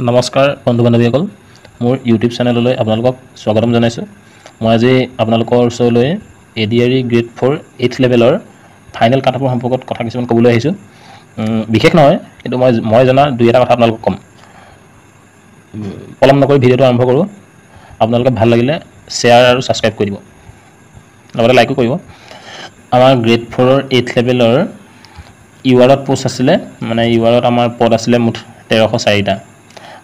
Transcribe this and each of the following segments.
নমস্কাৰ বন্ধু বান্ধৱীসকল, মোৰ ইউটিউব চেনেললৈ আপোনালোকক স্বাগতম জনাইছোঁ। মই আজি আপোনালোকৰ ওচৰলৈ A D R E grade 4 8 লেভেলৰ ফাইনেল কাট অফৰ সম্পৰ্কত কথা কিছুমান ক'বলৈ আহিছোঁ। বিশেষ নহয়, কিন্তু মই জনা দুই এটা কথা আপোনালোকক ক'ম। পলম নকৰি ভিডিঅ'টো আৰম্ভ কৰোঁ। আপোনালোকে ভাল লাগিলে শ্বেয়াৰ আৰু ছাবস্ক্ৰাইব কৰি দিব, লগতে লাইকো কৰিব। আমাৰ গ্ৰেড 4ৰ 8 লেভেলৰ ইউ আৰত পোষ্ট আছিলে, মানে ইউ আৰত আমাৰ পদ আছিলে মুঠ 1304টা,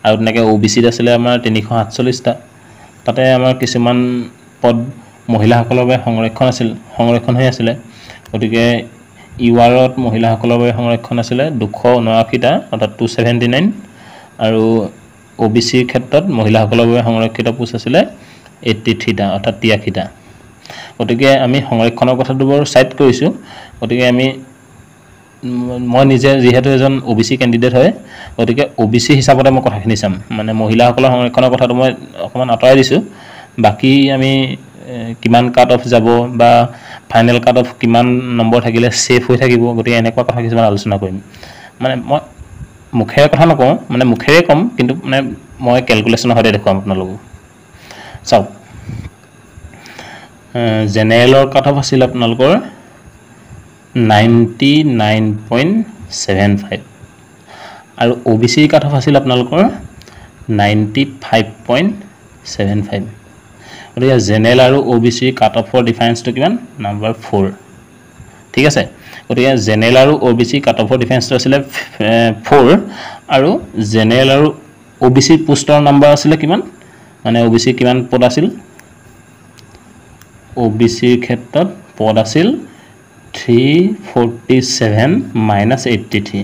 আৰু তেনেকৈ অ' বি চিত আছিলে আমাৰ 348টা। তাতে আমাৰ কিছুমান পদ মহিলাসকলৰ বাবে সংৰক্ষণ আছিল, সংৰক্ষণ হৈ আছিলে। গতিকে ইউ আৰত মহিলাসকলৰ বাবে সংৰক্ষণ আছিলে 279টা, অৰ্থাৎ 279, আৰু অ' বি চিৰ ক্ষেত্ৰত মহিলাসকলৰ বাবে সংৰক্ষিত পোষ্ট আছিলে 83টা, অৰ্থাৎ 83টা। গতিকে আমি সংৰক্ষণৰ কথাটো বাৰু ছাইড কৰিছোঁ। গতিকে মই নিজে যিহেতু এজন অ' বি চি কেণ্ডিডেট হয়, গতিকে অ' বি চি হিচাপতে মই কথাখিনি চাম। মানে মহিলাসকলৰ সংৰক্ষণৰ কথাটো মই অকণমান আঁতৰাই দিছোঁ। বাকী আমি কিমান কাট অফ যাব বা ফাইনেল কাট অফ কিমান নম্বৰ থাকিলে ছেফ হৈ থাকিব, গতিকে এনেকুৱা কথা কিছুমান আলোচনা কৰিম। মানে মই মুখেৰে কথা নকওঁ, মানে মুখেৰে ক'ম, কিন্তু মানে মই কেলকুলেশ্যনৰ সৈতে দেখুৱাম আপোনালোকক। চাওক, জেনেৰেলৰ কাট অফ আছিল আপোনালোকৰ 99.75, আৰু অ' বি চিৰ কাট অফ আছিল আপোনালোকৰ 95.75। গতিকে জেনেৰেল আৰু অ' বি চিৰ কাট অফৰ ডিফাৰেঞ্চটো কিমান? নাম্বাৰ 4। ঠিক আছে। গতিকে জেনেৰেল আৰু অ' বি চিৰ কাট অফৰ ডিফাৰেঞ্চটো আছিলে 4, আৰু জেনেৰেল আৰু অ' বি চিৰ পোষ্টৰ নাম্বাৰ আছিলে কিমান? মানে অ' বি চিৰ কিমান পদ আছিল? অ' বি চিৰ ক্ষেত্ৰত পদ আছিল 347 মাইনাছ 83।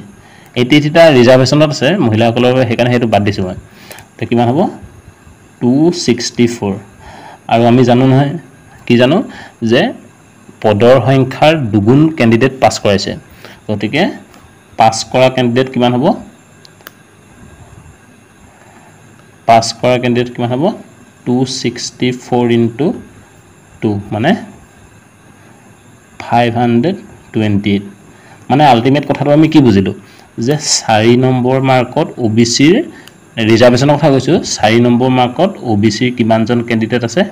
83টা ৰিজাৰ্ভেশ্যনত আছে মহিলাসকলৰ বাবে, সেইকাৰণে সেইটো বাদ দিছোঁ মই। এতিয়া কিমান হ'ব? 264। আৰু আমি জানো নহয়, কি জানো যে পদৰ সংখ্যাৰ দুগুণ কেণ্ডিডেট পাছ কৰাইছে। গতিকে পাছ কৰা কেণ্ডিডেট কিমান হ'ব? পাছ কৰা কেণ্ডিডেট কিমান হ'ব? 264 ইনটু 2, মানে 528। মানে আল্টিমেট কথাটো আমি কি বুজিলোঁ যে 4 নম্বৰ মাৰ্কত অ' বি চিৰ ৰিজাৰ্ভেশ্যনৰ কথা কৈছোঁ, 4 নম্বৰ মাৰ্কত অ' বি চিৰ কিমানজন কেণ্ডিডেট আছে?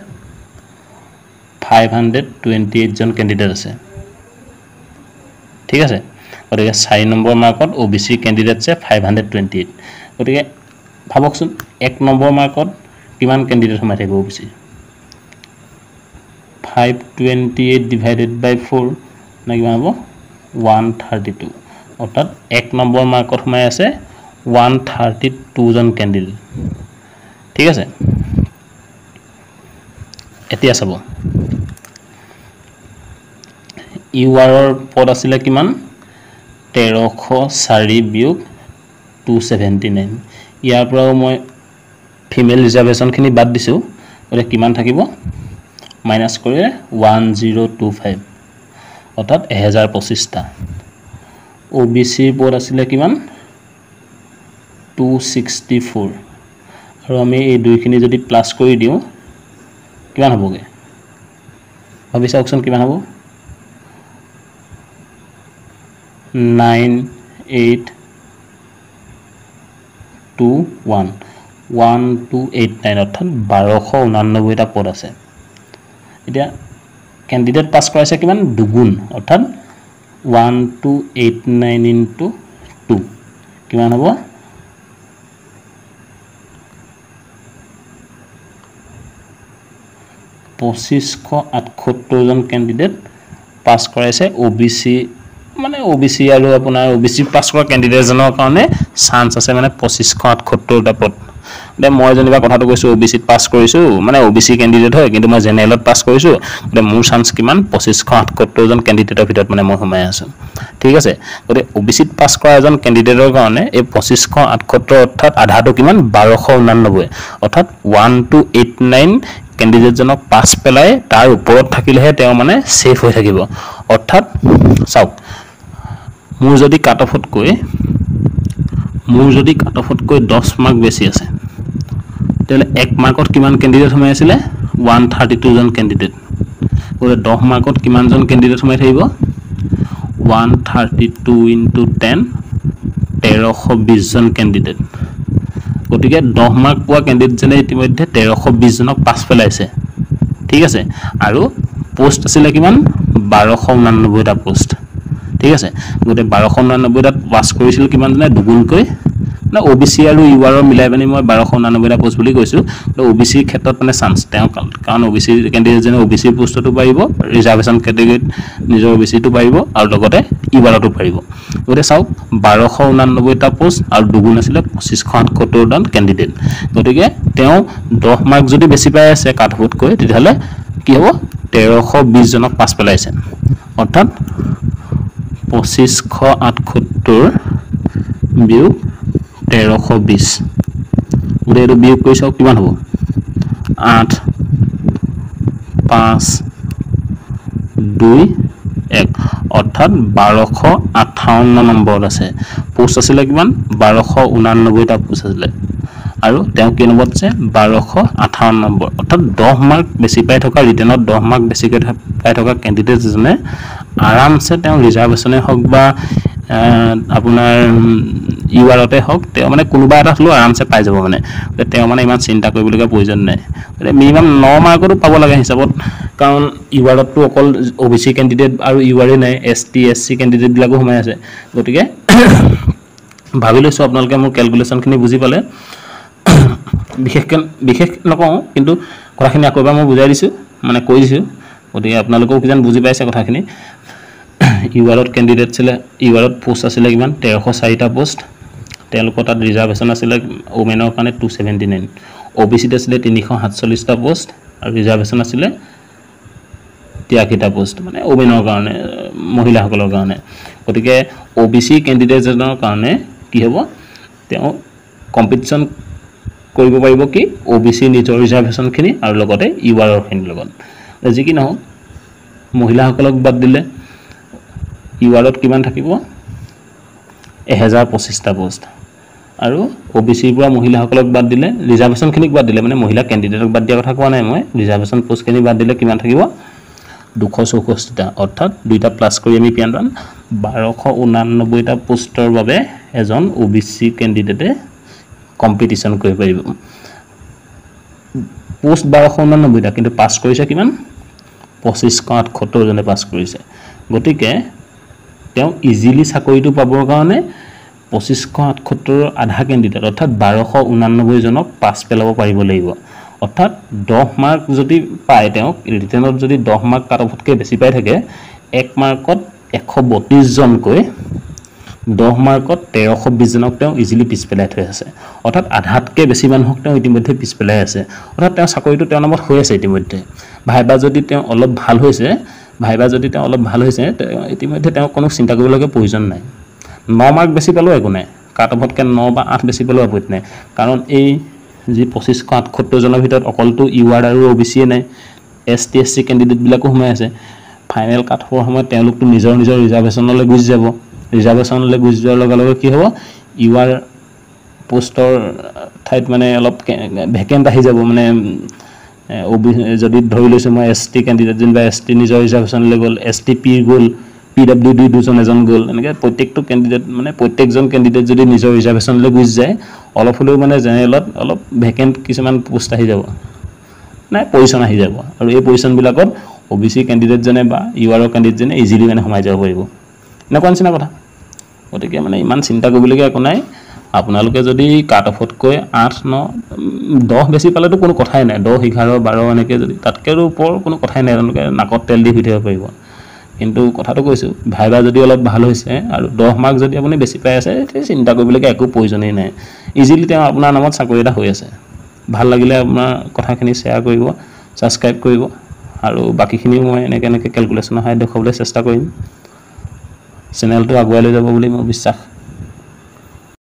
528জন কেণ্ডিডেট আছে। ঠিক আছে। গতিকে 4 নম্বৰ মাৰ্কত অ' বি চিৰ কেণ্ডিডেট আছে 528। গতিকে ভাবকচোন, 1 নম্বৰ মাৰ্কত কিমান কেণ্ডিডেট সোমাই থাকিব অ' বি চিৰ? 528 ডিভাইডেড বাই 4 মানে কিমান হ'ব? 132। অৰ্থাৎ 1 নম্বৰ মাৰ্কত সোমাই আছে 132জন কেণ্ডিডেট। ঠিক আছে। এতিয়া চাব, ইউ আৰৰ পদ আছিলে কিমান? 1304 বিয়োগ 279। ইয়াৰ পৰাও মই ফিমেল ৰিজাৰ্ভেশ্যনখিনি বাদ দিছোঁ। গতিকে কিমান থাকিব? মাইনাছ কৰিলে 1025, অৰ্থাৎ 1025টা। অ' বি চিৰ পদ আছিলে কিমান? 264। আৰু আমি এই দুইখিনি যদি প্লাছ কৰি দিওঁ কিমান হ'বগৈ? ভাবি চাওকচোন কিমান হ'ব? 9821, 1289, অৰ্থাৎ 1289টা পদ আছে। এতিয়া কেণ্ডিডেট পাছ কৰাইছে কিমান? দুগুণ, অৰ্থাৎ 1289 ইনটু 2 কিমান হ'ব? 2578জন কেণ্ডিডেট পাছ কৰাইছে অ' বি চি, মানে অ' বি চি আৰু আপোনাৰ অ' বি চি পাছ কৰা কেণ্ডিডেটজনৰ কাৰণে চান্স আছে মানে 2578টা পদ। গতিকে মই যেনিবা কথাটো কৈছোঁ, অ' বি চিত পাছ কৰিছোঁ, মানে অ' বি চি কেণ্ডিডেট হয়, কিন্তু মই জেনেৰেলত পাছ কৰিছোঁ, গতিকে মোৰ চান্স কিমান? 2578জন কেণ্ডিডেটৰ ভিতৰত মানে মই সোমাই আছোঁ। ঠিক আছে। গতিকে অ' বি চিত পাছ কৰা এজন কেণ্ডিডেটৰ কাৰণে এই 2578 অৰ্থাৎ আধাটো কিমান? 1289, অৰ্থাৎ 1289 কেণ্ডিডেটজনক পাছ পেলাই তাৰ ওপৰত থাকিলেহে তেওঁ মানে ছেফ হৈ থাকিব। অৰ্থাৎ চাওক, মোৰ যদি কাট অফতকৈ 10 মাৰ্ক বেছি আছে, তেতিয়াহ'লে 1 মাৰ্কত কিমান কেণ্ডিডেট সোমাই আছিলে? 132জন কেণ্ডিডেট। গতিকে 10 মাৰ্কত কিমানজন কেণ্ডিডেট সোমাই থাকিব? 132 ইনটু 10, 1320জন কেণ্ডিডেট। গতিকে 10 মাৰ্ক পোৱা কেণ্ডিডেটজনে ইতিমধ্যে 1320জনক পাছ পেলাইছে। ঠিক আছে, আৰু পোষ্ট আছিলে কিমান? 1289টা পোষ্ট। ঠিক আছে, গতিকে 1289টাত পাছ কৰিছিল কিমানজনে? দুগুণকৈ, মানে অ' বি চি আৰু ইউ আৰৰ মিলাই পিনি মই 1289টা পোষ্ট বুলি কৈছোঁ। অ' বি চিৰ ক্ষেত্ৰত মানে চান্স তেওঁ, কাৰণ অ' বি চি কেণ্ডিডেটজনে অ' বি চিৰ পোষ্টতো পাৰিব, ৰিজাৰ্ভেশ্যন কেটেগৰীত নিজৰ অ' বি চিটো পাৰিব আৰু লগতে ইউ আৰতো পাৰিব। গতিকে চাওক 1289টা পোষ্ট আৰু দুগুণ আছিলে 2578জন কেণ্ডিডেট। গতিকে তেওঁ 10 মাৰ্ক যদি বেছি পাই আছে কাট অফতকৈ, তেতিয়াহ'লে কি হ'ব? 1320জনক পাছ পেলাইছে, অৰ্থাৎ 2578 বিয়োগ 1320। গতিকে এইটো বিয়োগ কৰি চাওক কিমান হ'ব? 8 5 2 1, অৰ্থাৎ 1258 নম্বৰত আছে। পোষ্ট আছিলে কিমান? 1289টা পোষ্ট আছিলে আৰু তেওঁ কেই নম্বৰত আছে? 1258 নম্বৰ। অৰ্থাৎ 10 মাৰ্ক বেছি পাই থকা, ৰিটেনত 10 মাৰ্ক বেছিকৈ পাই থকা কেণ্ডিডেট এজনে আৰামছে তেওঁ ৰিজাৰ্ভেশ্যনে হওক বা আপোনাৰ ইউ আৰতে হওক, তেওঁ মানে কোনোবা এটা হ'লেও আৰামছে পাই যাব। মানে তেওঁ মানে ইমান চিন্তা কৰিবলগীয়া প্ৰয়োজন নাই। গতিকে মিনিমাম 9 মাৰ্কতো পাব লাগে হিচাপত, কাৰণ ইউ আৰততো অকল অ' বি চি কেণ্ডিডেট আৰু ইউ আৰেই নাই, এছ টি এছ চি কেণ্ডিডেটবিলাকো সোমাই আছে। গতিকে ভাবি লৈছোঁ আপোনালোকে মোৰ কেলকুলেশ্যনখিনি বুজি পালে। বিশেষকৈ বিশেষ নকওঁ, কিন্তু কথাখিনি আকৌ এবাৰ মই বুজাই দিছোঁ, মানে কৈ দিছোঁ। গতিকে আপোনালোকেও কিজান বুজি পাইছে কথাখিনি। ইউ আৰত কেণ্ডিডেট আছিলে, ইউ আৰত পোষ্ট আছিলে কিমান? 1304টা পোষ্ট। তেওঁলোকৰ তাত ৰিজাৰ্ভেশ্যন আছিলে ওমেনৰ কাৰণে 279। অ' বি চিত আছিলে 347টা পোষ্ট আৰু ৰিজাৰ্ভেশ্যন আছিলে 83টা পোষ্ট, মানে ওমেনৰ কাৰণে, মহিলাসকলৰ কাৰণে। গতিকে অ' বি চি কেণ্ডিডেটজনৰ কাৰণে কি হ'ব? তেওঁ কম্পিটিশ্যন কৰিব পাৰিব কি অ' বি চি নিজৰ ৰিজাৰ্ভেশ্যনখিনি আৰু লগতে ইউ আৰৰখিনিৰ লগত। যি কি নহওক, মহিলাসকলক বাদ দিলে ইউ আৰত কিমান থাকিব? 1025টা পোষ্ট। আৰু অ' বি চিৰ পৰা মহিলাসকলক বাদ দিলে, ৰিজাৰ্ভেশ্যনখিনিক বাদ দিলে, মানে মহিলা কেণ্ডিডেটক বাদ দিয়াৰ কথা কোৱা নাই মই, ৰিজাৰ্ভেশ্যন পোষ্টখিনি বাদ দিলে কিমান থাকিব? 264টা। অৰ্থাৎ দুইটা প্লাছ কৰি আমি কিমান পাম? 1289টা পোষ্টৰ বাবে এজন অ' বি চি কেণ্ডিডেটে কম্পিটিশ্যন কৰিব পাৰিব। পোষ্ট 1289টা, কিন্তু পাছ কৰিছে কিমান? 2578জনে পাছ কৰিছে। গতিকে তেওঁ ইজিলি চাকৰিটো পাবৰ কাৰণে 2578ৰ আধা কেণ্ডিডেট, অৰ্থাৎ 1289জনক পাছ পেলাব পাৰিব লাগিব। অৰ্থাৎ 10 মাৰ্ক যদি পায়, তেওঁক ৰিটেনত যদি 10 মাৰ্ক কাট অফতকৈ বেছি পাই থাকে, 1 মাৰ্কত 132জনকৈ, 10 মাৰ্কত 1320জনক তেওঁ ইজিলি পিছ পেলাই থৈ আছে। অৰ্থাৎ আধাতকৈ বেছি মানুহক তেওঁ ইতিমধ্যে পিছ পেলাই আছে। অৰ্থাৎ তেওঁ চাকৰিটো তেওঁৰ নামত হৈ আছে ইতিমধ্যে। ভাইবা যদি তেওঁ অলপ ভাল হৈছে, ভাইবা যদি তেওঁ অলপ ভাল হৈছে, ইতিমধ্যে তেওঁ কোনো চিন্তা কৰিবলগীয়া প্ৰয়োজন নাই। 9 মাৰ্ক বেছি পালেও একো নাই, কাট অফতকৈ 9 বা 8 বেছি পালেও আপত্তি নাই। কাৰণ এই যি 2578জনৰ ভিতৰত অকলটো ইউ আৰ আৰু অ' বি চিয়ে নাই, এছ টি এছ চি কেণ্ডিডেটবিলাকো সোমাই আছে। ফাইনেল কাট অফৰ সময়ত তেওঁলোকতো নিজৰ নিজৰ ৰিজাৰ্ভেশ্যনলৈ গুচি যাব। ৰিজাৰ্ভেশ্যনলৈ গুচি যোৱাৰ লগে লগে কি হ'ব? ইউ আৰ পোষ্টৰ ঠাইত মানে অলপ ভেকেণ্ট আহি যাব। মানে অ' বি যদি ধৰি লৈছোঁ মই এছ টি কেণ্ডিডেট যেনিবা এছ টি নিজৰ ৰিজাৰ্ভেশ্যনলৈ গ'ল, এছ টি পিৰ গ'ল, পি ডাব্লিউ ডি দুজন এজন গ'ল, এনেকৈ প্ৰত্যেকটো কেণ্ডিডেট মানে প্ৰত্যেকজন কেণ্ডিডেট যদি নিজৰ ৰিজাৰ্ভেশ্যনলৈ গুচি যায়, অলপ হ'লেও মানে জেনেৰেলত অলপ ভেকেণ্ট কিছুমান পোষ্ট আহি যাব, মানে পজিশ্যন আহি যাব। আৰু এই পজিশ্যনবিলাকত অ' বি চি কেণ্ডিডেটজনে বা ইউ আৰৰ কেণ্ডিডেটজনে ইজিলি মানে সোমাই যাব পাৰিব, এনেকুৱা নিচিনা কথা। গতিকে মানে ইমান চিন্তা কৰিবলগীয়া একো নাই। আপোনালোকে যদি কাট অফতকৈ 8 9 10 বেছি পালেতো কোনো কথাই নাই, 10 11 12 এনেকৈ যদি তাতকৈ ওপৰ কোনো কথাই নাই, তেওঁলোকে নাকত তেল দি শুই থাকিব পাৰিব। কিন্তু কথাটো কৈছোঁ, ভাইবা যদি অলপ ভাল হৈছে আৰু 10 মাৰ্ক যদি আপুনি বেছি পাই আছে, তেতিয়া চিন্তা কৰিবলগীয়া একো প্ৰয়োজনেই নাই। ইজিলি তেওঁ আপোনাৰ নামত চাকৰি এটা হৈ আছে। ভাল লাগিলে আপোনাৰ কথাখিনি শ্বেয়াৰ কৰিব, ছাবস্ক্ৰাইব কৰিব, আৰু বাকীখিনিও মই এনেকৈ এনেকৈ কেলকুলেশ্যনৰ সহায়ত দেখুৱাবলৈ চেষ্টা কৰিম। চেনেলটো আগুৱাই লৈ যাব বুলি মোৰ বিশ্বাস।